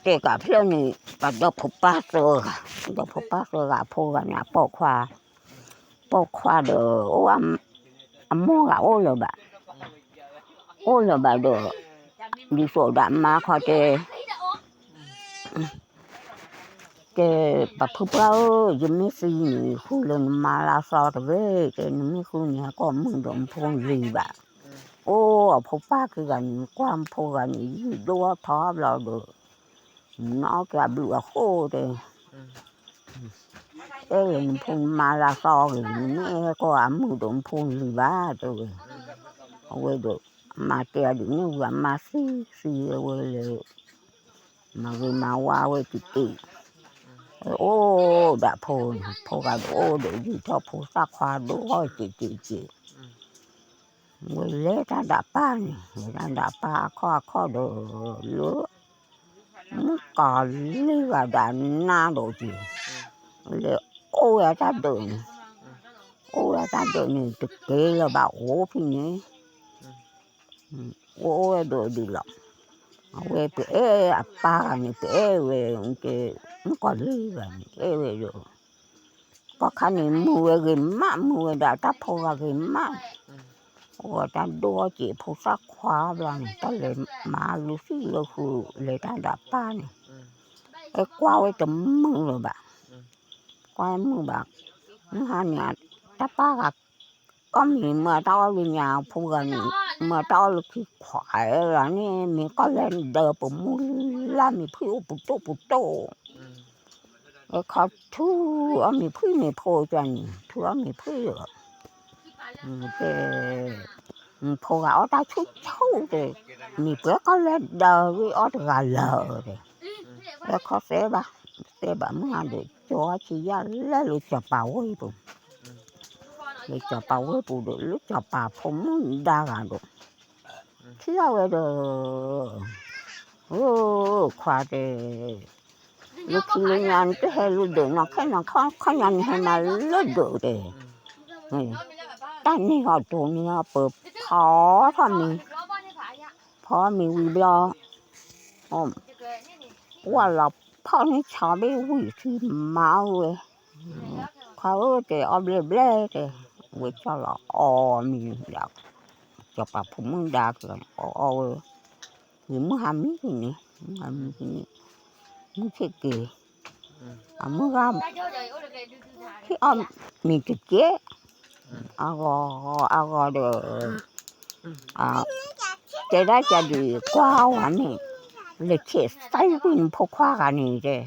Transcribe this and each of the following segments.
တဲကးဖျၢၣ်န့ၣ် ပှၤဒီဖိပၢ်သၢဂၤ, ဒီဖိပၢ်သၢဂၤ အဖိဂၤန့ၣ် အပိာ်ခွါ, ပိာ်ခွါဒီး အိၣ် အမိၢ်ဂၤအိၣ်လၢၤဘၣ်, အိၣ်လၢၤဘၣ်ဒီး ဒ်သိးဒီးအမါခီတဲ တဲ ပှၤဖုပှၢ်ဧၢ, ယမ့ၢ်သံန့ၣ် ဃုလၢနမါလၢအသီတဂ့ၤ, တဲ နမ့ၢ်ဃုန့ၣ် ဟဲကီၢ်မုၣ်ဒီးမဖိလံၤဘၣ်. အိၣ် အဖိပၢ်ခံဂၤန့ၣ် ကွၢ်မဖိဂၤန့ၣ် ယံာ်ဒိၣ်ထီၣ်ဘျီဒီး နီၢ်ကဘျုးအဃိတဲ တဲလၢနဖိနမါလၢအသီဂ့ၤ, နမ့ၢ်ဟဲကီၢ်အမုၣ်ဒီးမဖိလံၤဘၣ် တဲဝဲ. အဝဲဒီး အမါတဲအီၤဒ်န့ၣ်ဝံၤ အမါသံသံဝဲလၢ မၤဂ့ၤမၤဝါဝဲတက့ၢ်. အိၣ်ဒၣ်ဖိန့ၣ် ဖိဂၤဒီးအိၣ်ဒီး ယံာ်ထီၣ်ဖိသၣ်ခွါဒိၣ်ဂီၢ်က့ၤက့ၤက့ၤ, ဝဲလဲၤတၢ်ဒၣ်ပၢ်န့ၣ် လဲၤတၢ်ဒၣ်ပၢ်အခီၣ်အခီၣ်ဒီး လၢ မုၣ်ကီၤလံၢ်ဂၤဒၣ်နါဒီးက့ၤ, လဲၤအိၣ်ဝဲအတၢ်ဒၢးန့ၣ်, အိၣ်ဝဲအတၢ်ဒၢးန့ၣ် တက့ၤလၢၤဘၣ်အိၣ်ဖဲန့ၣ် အိၣ်ဝဲဒိးဒုးလီၤ. အဝဲပအဲၣ်အပၢ်ဂၤန့ၣ် ပအဲၣ်ဝဲ, မုၣ်ကီၤလံၢ်ဂၤန့ၣ် အဲၣ်ဝဲဒီး ကီၢ်ခါန့ၣ် မုာ်ဝဲဂ့ၤမး, မုာ်ဝဲဒၣ်တၢ်ဖိဂၤဂ့ၤမး. အိၣ်တၢ်ဒိၣ်အီၣ်က့ၤဖိသၣ်ခွါဘျီန့ၣ် တၢ်လဲၤမၤလၢသံၣ်လၢဃုာ် လဲၤတၢ်ဒၣ်ပၢ်န့ၣ်, အဲကွၢ်ဝဲတမုာ်လၢၤဘၣ်, ကွၢ်မုာ်ဘၣ်. မုၢ်ဟါန့ၣ် တၢ်ပၢ်ဂၤ ကီၢ်မံၤမၤတၢ်အီၣ်လၢညါ ဖိဂၤန့ၣ် မၤတၢ်အီၣ်လၢခံခွးလီၤန့ၣ် မ့ၢ်ကီၢ်လဲၤဒၢပမူလၢ်မ့ၢ်ဖှံၣ်အိၣ်ပူၤတိၣ်ပူၤတိၣ်, အခီထူအီၣ်မ့ၢ်ဖှံၣ်မ့ၢ်ဖိကန့ၣ် ထူအီၣ်မ့ၢ်ဖှံၣ်လီၤ. တဲ ဖိဂၤအီၣ်တၢ်ဆူၣ်ဆူၣ်တဲ, မ့ၢ်ပှဲၤကီၢ်လဲၤဒၢဂ့ၢ်အီၣ်တဂၤလၢာ်တဲ, အခီသဲဘၣ်, သဲဘၣ်မုၢ်ဟါဒီး ကၠီဆံယၢ်လဲၤလၢစီၤပၤဝ့ၢ်ပူၤ, လၢစီၤပၤဝ့ၢ်ပူၤဒီး လၢစီၤပၤဖိမုၣ်ဒါဂၤဒီး ထံၣ်အဝဲဒီး အိ ခွါတဲ, လၢခံလၢညါနတဟဲလၢဒၢးနီၢ်ခဲနီၢ်ခီ ခီညါနဟဲမၤလၢဒၢးတဲ, တၢ်န့ၢ်ဟီၣ်တိၢ်န့ၢ်ဟီၣ်ပၢၤဖီထီၣ်မံၤ, ဖီမံၤဝံၤဘျီ ပှၢ်လီၤဖီၣ်န့ၢ်ဆီဘ့ၣ်ဝံၤထံမါဝဲ, ခွါဧၢတဲ အီၣ်ဘျဲၣ်ဘျဲၣ်တဲ, ဝဲကၠီလီၤအီၣ်မံၤဒီး စီၤပၤဖိမုၣ်ဒါကလီၤအီၣ်အီၣ်ဝဲ, ယမုၢ်ဟါမံၤန့ၣ်, မုၢ်ဟါမံၤန့ၣ်, မုၢ်ဆ့ၣ်က့ၤ, အမုၢ်ဂၤ ဟ့ၣ်အီၣ်မ့ၤတကဲး, အဂီၤအဂီၤဒီး တဲဒၣ်ကဒုးကွၢ်ဝဲန့ၣ်, လဲၤဆဲးသံကွံာ်နဖိခွါဂၤန့ၣ်တဲ,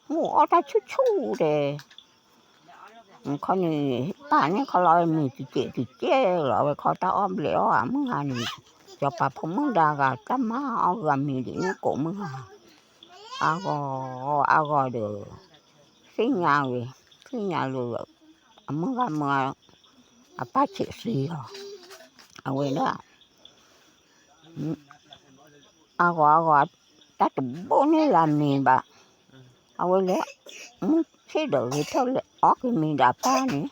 မ့ၢ်အီၣ်တၢ်ဆူၣ်ဆူၣ်တဲ, ခီန့ၣ် ပာ်န့ၢ်ခီလီၤဝဲမ့ၤတကဲးတကဲးလီၤ အဝဲခီတၢ်အီၣ်ဘျဲၣ်အီၣ်အမုၢ်ဟါန့ၣ်, စီၤပၤဖိမုၣ်ဒါဂၤ တၢ်မၤအီၣ်ဂၤမ့ၤဒ်န့ၣ်ကိးမုၢ်ဟါ, အဂီၤအဂီၤဒီး သ့ၣ်ညါဝဲ, သ့ၣ်ညါလၢ အမုၢ်ဂၤမုၢ်ဂၤ အပၢ်ဆဲးသံလီၤ, အဝဲဒၣ် အဂီၤအဂီၤ တၢ်တဘိန့ၣ်လၢမ့ၤဘၣ်, အဝဲလဲၤ မုၢ်ဆ့ၣ်ဒီးဂ့ၤထီၣ်လဲၤအီၣ်က့ၤမ့ၤဒီးအပၢ်န့ၣ်,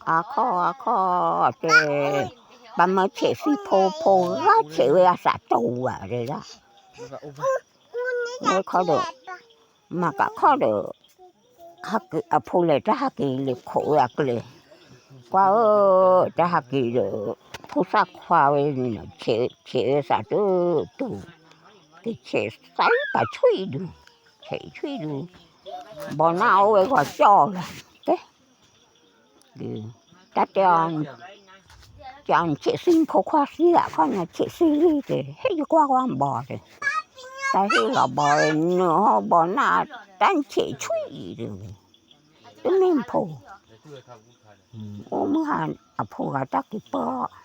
အခီၣ်အခီၣ်တဲ, ပှၤမၢဆဲးသံဖိဖိဂၤဆဲးဝဲအသးတဝၤတဲဒၣ်, ဝဲခီဒီး မၤကးခီၣ်ဒီး အဖိလဲၤတၢ်ဟးက့ၤလဲၤခိးဝဲအကျဲ, ကွၢ်ဧၢ, တၢ်ဟးက့ၤဒီး ဖိသၣ်ခွါဝဲန့ၣ် ဆဲးဝဲသးတတူၢ်, ကဆဲးသးပာ်ဆွံဒုး, ဆဲးဆွံဒုး, ဘီနၢ်အိၣ်ဝဲဂီၤကၠီလီၤ, တဲ တၢ်တဲအီၤ, ကဆဲးသံဖိခွါသံလၢခီၣ်ညါ ဆဲးသံလံတဲ, ဟ့ၣ်ယကွၢ်ကွၢ်ဘီတဲ, တၢ်ဟ့ၣ်လီၤဘီဝဲ နဟီၣ်ဘီနၢ် တၢ်ဆဲးဆွံဒုး, တမ့ၢ်ဖိ, အိၣ်မုၢ်ဟါအဖိဂၤတၢ်က့ၤပၢ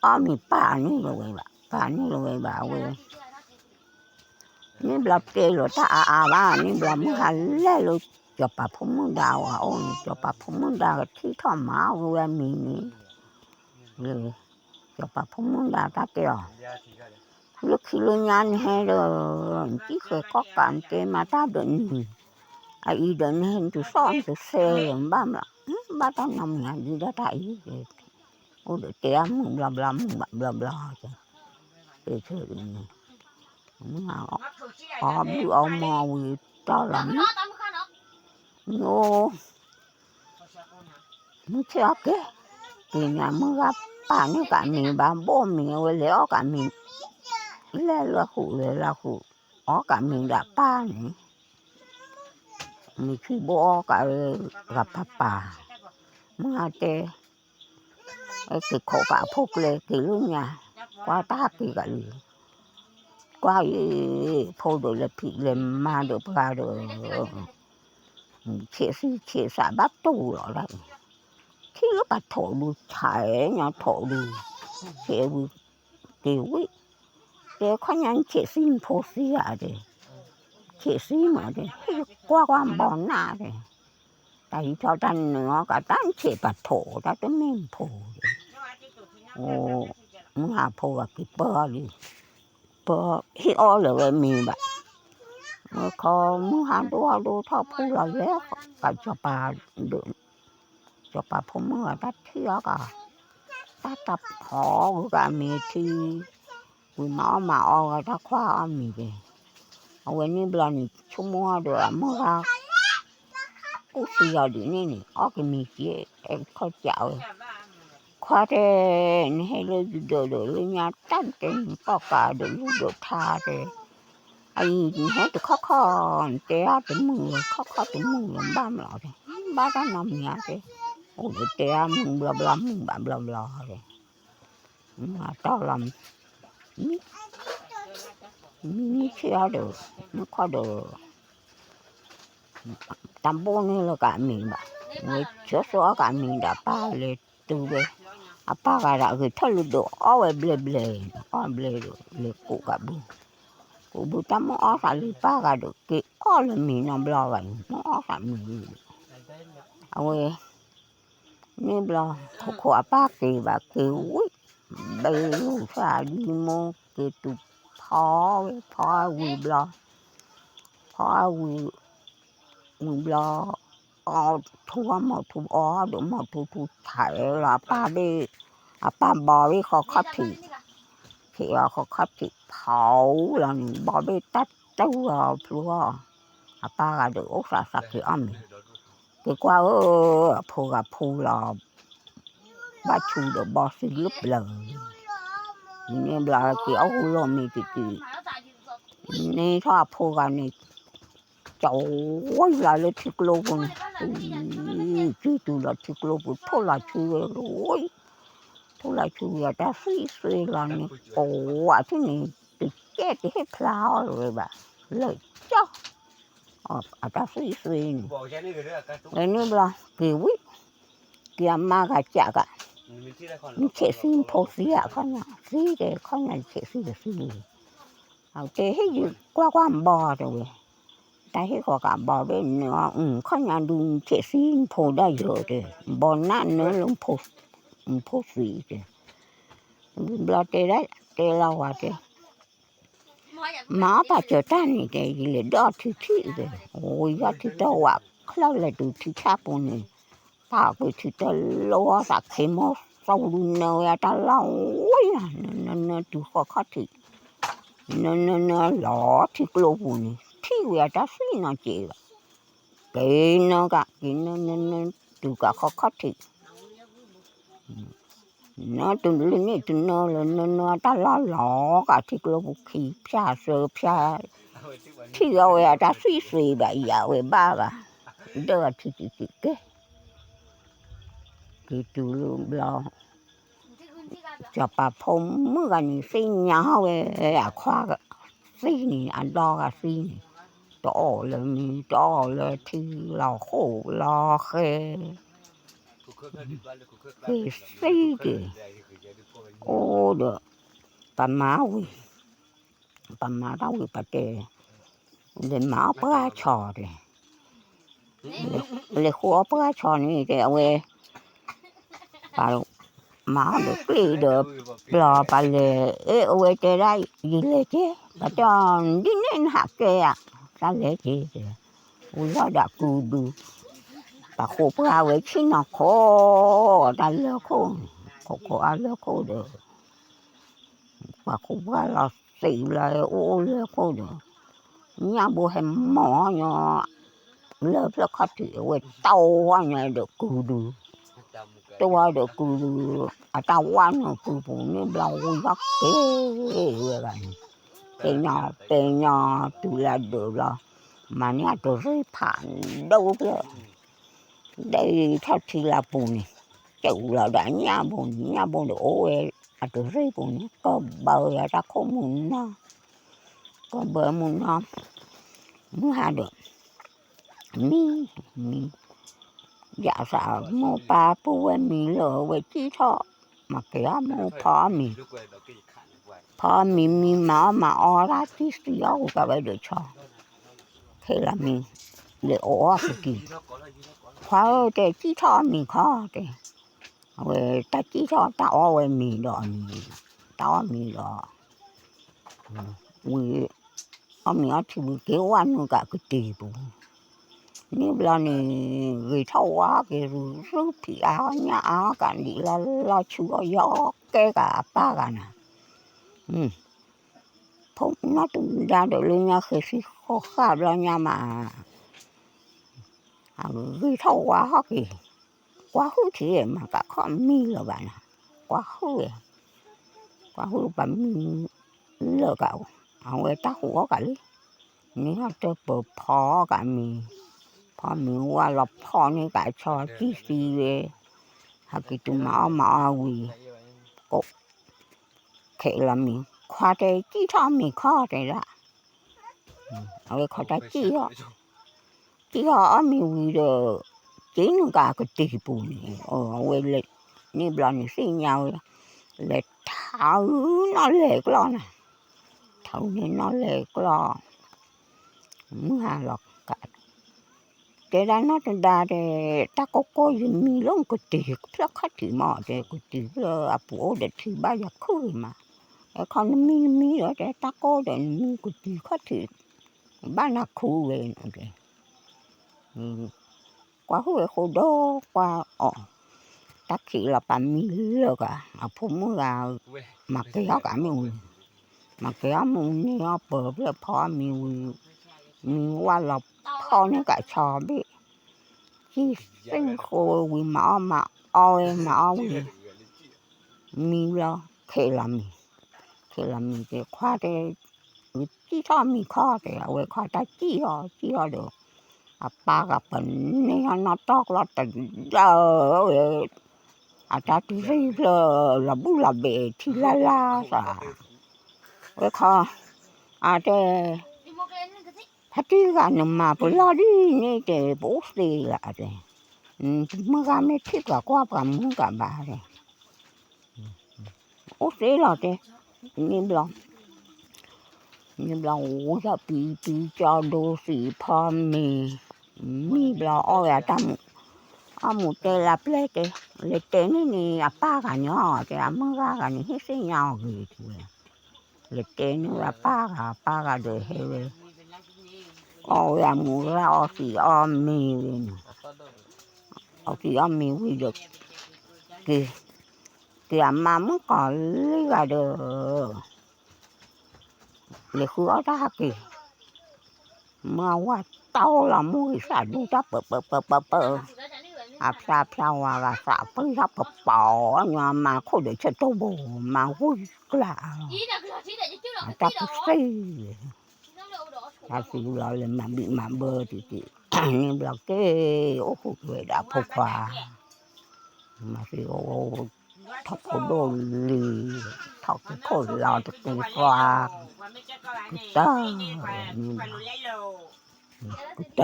အီၣ်, အီၣ်မ့ၤပာ်န့ၢ်လီၤဝဲဘၣ်, ပာ်န့ၢ်လီၤဝဲဘၣ်အဝဲ န့ၣ်ဘျီတဲလီၤတၢ်အါအါဘၣ်, န့ၣ်ဘျီမုၢ်ဟါလဲၤလၢ စီၤပၤဖိမုၣ်ဒါအအိၣ်န့ၣ် စီၤပၤဖိမုၣ်ဒါကထံၣ်ထီၣ်မၤအီၣ်ဝဲအမံၤန့ၣ်, စီၤပၤဖိမုၣ်ဒါတၢ်တဲအီၤ, လၢခံလၢညါနဟဲဒီး နတံၢ်ဃဲၤကီၢ်ကး နတဲမၤတၢ်ဒီးနံၤ, အအံၤဒီးနဟဲနတုၤသီၣ်နတုၤသဲလၢၤ နဘၣ်မး ဘၣ်တၢ်နီတမံၤဒ်ဒၣ်တၢ်အံၤ, အိၣ်ဒီးတဲအမုာ်ဘျီဘျီ မုာ်ဘၣ်ဘျီဘျီ, တဲဆၢန့ၣ်, မုၢ်အီၣ်ဘုၣ်အီမီဝံၤတီၢ်လီၤမုၢ်, မုၢ်အိၣ်, မုၢ်ဆ့ၣ်အီၣ်က့ၤ, က့ၤန့ၣ်မုၢ်ဂၤပာ်န့ၢ်ကးမ့ၤဘၣ် ဘိၣ်မ့ၤဝဲလဲၤအီၣ်ကးမ့ၤ, လဲၤလၢဃုာ်လဲၤလၢဃုာ်, အီၣ်ကးမ့ၤဒၣ်ပၢ်န့ၣ် မ့ၢ်ခံဘိအီၣ်ကးဝဲ ဂၤပၢ်ပၢ်, မုၢ်ဟါတဲ, က့ၤခိးကးအဖိကျဲက့ၤလၢညါ, ကွၢ်တၢ်က့ၤကးလံ, ကွၢ်အံၤ, ဖိဒီးလဲၤဖံးလဲၤမၤဒီးပှၤဒီး, ဆဲးသံဆဲးသးဘၣ်တူၢ်လီၤဒၣ်အံၤ, ထံၣ်လၢပှၤထိးဒုး ဆဲးညါထိးဒုး, ဆဲးဝံၤ, က့ၤဝံၤ, တဲခီညါဆဲးသံဖိသံဧါတဲ, ဆဲးသံမးတဲ ဟ့ၣ်ကွၢ်ကွၢ်ဘီနၢ်တဲ တၢ်ဟံးထီၣ်တၢ်နုာ်အီၤကး တၢ်ဆဲးပှၤထိး တၢ်တမ့ၢ်ဖိ, အိ, မုၢ်ဟါဖိဂၤက့ၤပၢအီၤလံ, ပၢဟ့ၣ်အီၣ်လၢၤဝဲမ့ၤဘၣ်, ဝဲခီမုၢ်ဟါဒိၣ်အီၣ်ဒိၣ်ထီၣ်ဖှူလီၤလဲၤ, ကစီၤပၤဒၢး, စီၤပၤဖိမုၣ်ဂၤတၢ်ထံၣ်အီၤကး, တၢ်တၢ်ဖီဂုၤကးမ့ၤထံ ဝံၤမၤအီၣ်မၤအီဂၤတၢ်ခွါအီၣ်မ့ၤက့ၤ, အဝဲန့ၣ်ဘျီန့ၣ် ဆိကမိၣ်အီၤဒီးအမုၢ်ဂၤ, ကူၣ်စံယီၤဒ်န့ၣ်န့ၣ် အီၣ်က့ၤမ့ၤက့ၤ, အဲၣ်ခီၣ်ကးဝဲ, ခွါတဲ, နဟဲလၢယဒၢးဒီးလၢညါတၢ်တဲနကီၢ်ကးဒီးလူၢ်ဒီးထါတဲ, အအံၤ နဟဲတခီၣ်ခီၣ်, နတဲအါတမုာ်လၢၤ ခီၣ်ခီၣ်တမုာ်လၢၤဘၣ်မးတဲ, ဘၣ်တၢ်နီတမံၤဧါတဲ, အိၣ်ဒီးတဲအါမုာ်ဘျီဘျီမုာ်ဘၣ်ဘျီဘျီတဲ မ့ၢ်တီၢ်လီၤ, မ့ၢ်ဆ့ၣ်အီၤဒီး, မ့ၢ်ခီၣ်ဒီး, တၢ်ဘိၣ်န့ၢ်လၢကးမ့ၤဘၣ်, ဝဲဆၢဆိအီၣ်ကးမ့ၤဒီးပၢ်လဲၤတုၤဝဲ, အပၢ်ဂၤဒီးဂဲၤထၢၣ်လၢဒိးအီၣ်ဝဲဘျဲၣ်ဘျဲၣ်, အီၣ်ဘျဲၣ်ဒီးလဲၤကိးကးဘု, ကိးဘုတၢ်မ့ၢ်အီၣ်သးလံပၢ်ဂၤဒီးက့ၤအီၣ်လၢမ့ၤနီတဘျီဘၣ်န့ၣ် မ့ၢ်အီၣ်သးမ့ၤလံ, အဝဲ န့ၣ်ဘျီ, ခိခိအပၢ်က့ၤဘၣ်က့ၤဝံၤ, ဘဲလူၤသးဒ်မိၢ်က့ၤတုၤဖီဝဲဖီအဝံၤဘျီ, ဖီအဝံၤ, ဝံၤဘျီ, အီထူအီၣ်မီၤထူအီၣ်ဒီးမီၤထူထူထးလီၤအပၢ်ဘ့ၣ်, အပၢ်ဘီဘ့ၣ်ဃီခီၣ်ထံး, ဖံးအီၤဃီခီၣ်ထံးဖီလီၤန့ၣ် ဘီဘ့ၣ်တၢ်တူၢ်အီၤဖျိအီၤ, အပၢ်ဂၤဒီးအိၣ်သးသးက့ၤအီၣ်မ့ၤ, က့ၤကွၢ်ဧၢ, အဖိဂၤဖူလီၤ ဘၣ်ဆူဒီးဘီသံလၢပျၢၤ, န့ၣ်ဘျီက့ၤအီၣ်ဟူလီၤမ့ၤတက့ၢ်, န့ၣ်ထီၣ်အဖိဂၤန့ၣ်, ကၠီဝဲလီၤလၢထံကျိပူၤန့ၣ်, က့ၤတုၤလီၤထံကျိပူၤ ထိၣ်လီၤဆူဝဲ, ထိၣ်လီၤဆူဝဲအတၢ်သွံၣ်သွံလီၤန့ၣ် ကိးဝဲထံၣ်န့ၣ်, တကဲတဟ့ၣ်ဖျါအီၤလၢၤဝဲဘၣ်, လၢာ်ကၠီ အတၢ်သွံၣ်သွံန့ၣ်, ဝဲန့ၣ်ဘျီက့ၤဝံၤ, က့ၤအမါဂၤကးကး, နဆဲးသံဖိသံဧါခီညါ, သံတဲခီညါဆဲးသံတသံလံ, အတဲဟ့ၣ်ယကွၢ်ကွၢ်ဘီတဲဝဲ, တၢ်ဟ့ၣ်ဃီၤကးဘီဘ့ၣ်နၢၤအီၤ ခီညါဒုးနဆဲးသံနဖိဒၣ်ယၢၤတဲ, ဘီနၢ်နၢၤလၢနဖိသံတဲ, ဘျီတဲဒၣ်တဲလီၤဝဲတဲ မၤအီၣ်ပာ်စၢၤတၢ်န့ၣ်တဲ ယလဲၤဒိးထံထံၣ်တဲ, အိၣ်ယီၢ်ထံတၢ်ဝးချၢၣ်လဲၤတုၤထံဆၣ်ပူၤန့ၣ်, ပာ်ကွံာ်ထံတၢ်လိၣ်သးခ့မိၢ်သီဒုးနၢၤဝဲအတၢ်လီၢ်ဝဲယၤ, နၢနၢနၢတုၤဃီခီၣ်ထံး, နၢနၢနၢလီၤထံကျိပူၤန့ၣ် ထံၣ်ဝဲအတၢ်သွံၣ်နီၤစ့ၢ်ဘၣ်, က့ၤနၢကး က့ၤနၢနၢနၢတုၤကးဃီခီၣ်ထံး နၢတလၢန့ၣ်တနၢလၢနၢနၢတၢ်လီၢ်လီၤကးထံကျိပူၤခံဖၠၣ်သၢဖၠၣ်, ထံၣ်အီၤဝဲအတၢ်သွံၣ်သွံဘၣ် ယၤဝဲဘၣ်ဘၣ်, ဒၢထံတံၤတံၤကဲ, က့ၤတုၤလၢဘျီ, စီၤပၤဖိမုၣ်ဂၤန့ၣ် သ့ၣ်ညါဝဲအခွါသံန့ၣ် အဒီဂၤသံန့ၣ်, တအီၣ်လၢမ့ၤ တအီၣ်လၢထံလီၤဃိၣ်လီၤဃဲ က့ၤသံက့ၤ, အိၣ်ဒီး, ပမၤဝံၤ, ပမၤတၢ်ဝံၤပတဲ, လဲၤမၤအီၣ်ပှၢ်ဆီတဲ, လဲၤဃုအီၣ်ပှၢ်ဆီန့ၣ်တဲ အဝဲ ပမၤအီၣ်ဒီးကျ့ၣ်ဒီးပျီၤ ပလဲၤ, အဝဲတဲဒၣ် ယလဲၤက့ၤ, ပတဲအီၤ ဒ်န့ၣ်နဟးကဲဧါ, တၢ်လဲၤက့ၤတဲ, ဝံၤလီၤဒီးကူဒူ, ပှၤဃိးပှၢ်ဝဲဆ့ၣ်နီၤခိၣ်, တၢ်လၢခိၣ်, ခိၣ်ခိၣ်အါလၢခိၣ်ဒီး ပှၤဃိးပှၢ်လီၤသံးလီၤ အိၣ်အိၣ်လၢခိၣ်ဒီး ညၣ်ဘိဟဲမီၢ်ညီ လၢဖျၢၣ်ခီၣ်ထံး အဝဲတဝါညီဒီးကုဒု, တဝါဒီးကုဒု, အတၢ်ဝါနုာ်ကုပူၤန့ၣ်ဘျီ ဝံၤလီၤက့ၤဝဲဂၤန့ၣ်, ပဲညီပဲညီ တုၤလၢဒၢးလီၤ, မၤန့ၢ်အတရ့ၣ်ဖးဒိၣ်ဖျၢၣ် ဒဲထီၣ်ထံလၢပူၤန့ၣ်, ကၠူလီၤဒီးညၣ်ဘိန့ၣ် ညၣ်ဘိဒီးအိၣ်ဝဲအတရ့ၣ်ပူၤန့ၣ် ကဘၢယၤတၢ်ခိၣ်မုၢ်နီၤ, ကဘၢမုၢ်နီၤ, မုၢ်ဟါဒီး မံ, မံ, ယၤသးမိၢ်ပၢ်ပုၢ်ဝဲၢ်မံလၢာ်ဝဲကံၣ်ထီၣ်, မၤက့ၤအီၣ်မူဖီအီၣ်မံၤ, ဖီအီၣ်မံၤမံမၤအီၣ်မၤအီတၢ်တံၢ်သံအီၣ်ဝံၤကဝဲဒီးဆီ, ခဲလၢာ်မံၤ, လဲၤအိၣ်အီၣ်ကက့ၤ, ခွါဧၢတဲ ကံၣ်ထီၣ်အီၣ်မံၤခီတဲ, အဝဲတၢ်ကံၣ်ထီၣ်တၢ်အီၣ်ဝဲမံၤဒီးအမံၤ, တၢ်အီၣ်မံၤဒီး ဝံၤ အီၣ်မ့ၤအီထံဝံၤက့ၤဝဲနုာ်ကးကတံၤပူၤ, န့ၣ်ဘျီန့ၣ် ဂ့ၤထီၣ်ဝါက့ၤ ရုၢ်ဖံးအါအီၣ်ညၣ်အါအီၣ်ကးဒံးလီၤလီၤ ဆူအီၣ်ယီၣ်ကဲကးအပၢ်ဂၤနၤ, ဖိနီၢ်တူၢ်ဒါဒီးလၢညါဃဲၤဆံဃီဃၣ်ဘျီညါမး အဂ့ၤထီၣ်ဝါဟီၣ်က့ၤ, ကွၢ်ဟုၣ်ထံၣ်မၤကးခီၣ်မံလၢၤဘၣ်နၤ, ကွၢ်ဟုၣ်ဝဲ, ကွၢ်ဟုၣ်ပှၤမံလၢာ်ကး, အဝဲတၢ်ဟူးအီၣ်ကးလံ, န့ၣ်ဟီၣ်တပၢၤဖီအီၣ်ကးမံၤ, ဖီမံၤဝါလီၤဖီန့ၢ်ကးဆီတံၢ်သံဝဲ, ဟဲက့ၤတုၤမၤအီၣ်မၤအီဝံၤ, ကိး ခဲလၢာ်မံၤ ခွါတဲကံၣ်ထီၣ်မံၤခီတဲဒၣ်, အဝဲခီတၢ်ကံၣ်အီၣ်, ကံၣ်အီၣ်အီၣ်မံၤဝံၤဒီး က့ၤနုာ်ကးကတံၤပူၤန့ၣ် အဝဲလဲၤ, န့ၣ်ဘျီန့ၣ်သ့ၣ်ညါဝဲ, လဲၤထးနီၣ်လဲၢ်ကျီၢ်နၤ, ထးန့ၣ်နီၣ်လဲၢ်ကျီၢ် မုၢ်ဟါလီၤကး, တဲဒၣ်နီၢ်တဒါတဲ, တၢ်ကိၢ်ကိၢ်ယမံလၢကတံၤဖျၢၣ်ခီၣ်ထံးမး တဲ ကတံၤဖျၢၣ်အပူၤအိၣ်ဒီးထံဘၣ်ယၤခုၣ်ဂ့ၤမး, အဲခီနမံနမံဒီး တဲတၢ်ကိၢ်ဒီးနမံကတံၤခီၣ်ထံး ဘၣ်နၤခုၣ်ဝဲ, ကွၢ်ဟုၣ်ဝဲဃိဒီးကွၢ်အီၤ, တၢ်ခံးလီၤပာ်မံလၢာ်ကး အဖိမုၣ်ဂၤ, မၤကဲအီၣ်ကးမ့ၢ်ဝံၤ, မၤကဲအီၣ်မူန့ၢ်အီၣ်ပၢၤဖျၢၣ်ဖီအီၣ်မံၤဝံၤ, မံဝၣ်လီၤဖီန့ၢ်ကးဆီဘ့ၣ်, ကံၣ်သ့ၣ်ဃိဝံၤမၤအီၣ်မၤအီဝဲမၤအီၣ်ဝံၤ, မံဘျီ, ခဲလၢာ်မံၤ, ခဲလၢာ်မံၤတဲခွါတဲ ကံၣ်ထီၣ်မံၤခီတဲ အဝဲခီတၢ်ကံၣ်အီၣ်ကံၣ်အီၣ်ဒီး, အပၢ်ဂၤပၢၤန့ၢ်အီၣ်နီၣ်တီၢ်ကျီၢ်တဒါဝဲ, အတၢ်တရံၣ်ဖျၢၣ်လီၤဘူၣ်လီၤဘဲာ်ထံလၢ်လၢ်သး, ဝဲခီ, အတဲ ဖါတံၢ်ဂၤနမၤပလီၢ်ဒ်န့ၣ်တဲ ပအိၣ်သ့လၢတဲ, မုၢ်ဂၤမ့ၢ်ထံၣ်ပှၤကွၢ်ပှၤမုၢ်ကဘၣ်တဲ အိၣ်သ့လီၤတဲ, န့ၣ်ဘျီ, န့ၣ်ဘျီဝံၤထီၣ်ပံပံကၠီဒိသံးဖီမ့ၤ, မံဘျီအီၣ်ဝဲအတၢ်မူ, အီၣ်မူတဲလၢပျဲၢ်တဲ, လဲၤတဲန့ၢ်န့ၣ်အပၢ်ဂၤန့ၣ်အီၤ တဲအမုၢ်ဂၤဂၤန့ၣ် ဟ့ၣ်သ့ၣ်ညါအီၤဂ့ၤထူဝဲ လဲၤတဲန့ၢ်ဝဲအပၢ်ဂၤ အပၢ်ဂၤဒီးဟဲဝဲ, အီၣ်ဝဲအမူရၣ်အီသံးအီမ့ၤဝဲန့ၣ်, အီသံးအီမ့ၤဝံၤဒီး, က့ၤ, က့ၤအမါမုၣ်ကီၤလံၢ်ဂၤဒီး လဲၤဃုအီၣ်တၢ်ဟးက့ၤ, မါဝၤတီလီၤမူဂံၢ်သးဒူတၢ်ပၢပၢပၢပၢပၢ, အဖျါဖျါဝၤဂၤသးပှံၢ်ထီၣ်ပပီၤညီမါခိၣ်ဒီးဆၢတိၢ်ဘိ မါဝံၢ်ကျါလီၤ, အတၢ်ပူၤသ့ၣ်, တၢ်သံလီၤလဲၤမၤဘံၣ်မၤဘၢတံၢ်တံၢ်, န့ၣ်ဘျီက့ၤ, အိၣ်ဃူဝဲဒၣ်ဖိခွါ, မၤသံအိၣ် ထီၣ်ဖိဒိၣ်လံၤ, ထီၣ်က့ၤခိၣ်လီၤတက့ၤသွါ, ကတၢၢ်, ကတၢၢ်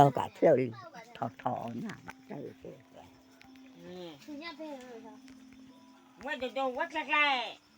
ကးဖျၢၣ်လံ, ထီၣ်ထီၣ်နၢ်ဘၣ်တၢ်အံၤ, ဝဲဒိၣ်ဒိၣ်ဝဲကျဲကျဲ